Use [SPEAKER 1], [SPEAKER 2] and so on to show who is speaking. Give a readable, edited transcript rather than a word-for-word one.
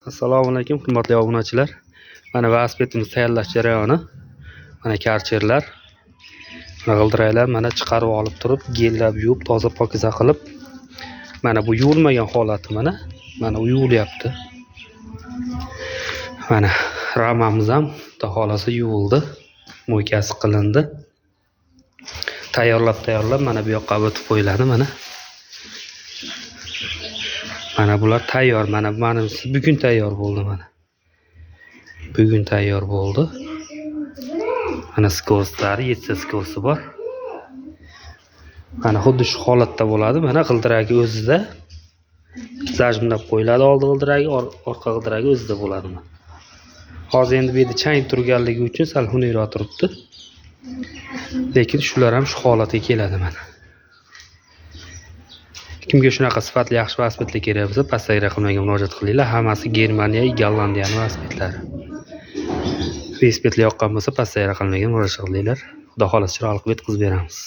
[SPEAKER 1] Assalomu alaykum, hurmatli obunachilar. Mana velosipedimiz tayyorlash jarayoni. Mana karcherlar, mana g'ildiraklar mana chiqarib olib turib, gellab yuvib, toza pokiza qilib, mana bu yuvilmagan holati mana. Mana u yuvilyapti. Mana ramamiz ham xudo xohlasa yuvildi. Мойка si qilindi. Tayyorlab tayyorlab mana bu yoqqa o'tib qo'yiladi mana. Mana bular tayyor. Mana manimsi bugun tayyor bo'ldi mana. Bugun tayyor bo'ldi. Mana скорость lari, 7 скорость i bor. Mana xuddi shu holatda bo'ladi. Mana g'ildiragi o'zida зажим lab qo'yiladi oldi g'ildiragi, orqa g'ildiragi o'zida bo'ladi mana. Hozir endi bu yerda chang turganligi uchun sal xunukroq turibdi. Lekin shular ham shu holatga keladi mana. Kimga shunaqa sifatli yaxshi velosipedlar kerak bo'lsa, pastdagi raqamlarga murojaat qilinglar. Hammasi Germaniya, Gollandiyani velosipedlari. Velosipedlar yoqqan bo'lsa, pastdagi raqamlarga murojaat qilinglar. Xudo xohlasa chiroyli qilib yetkazib beramiz.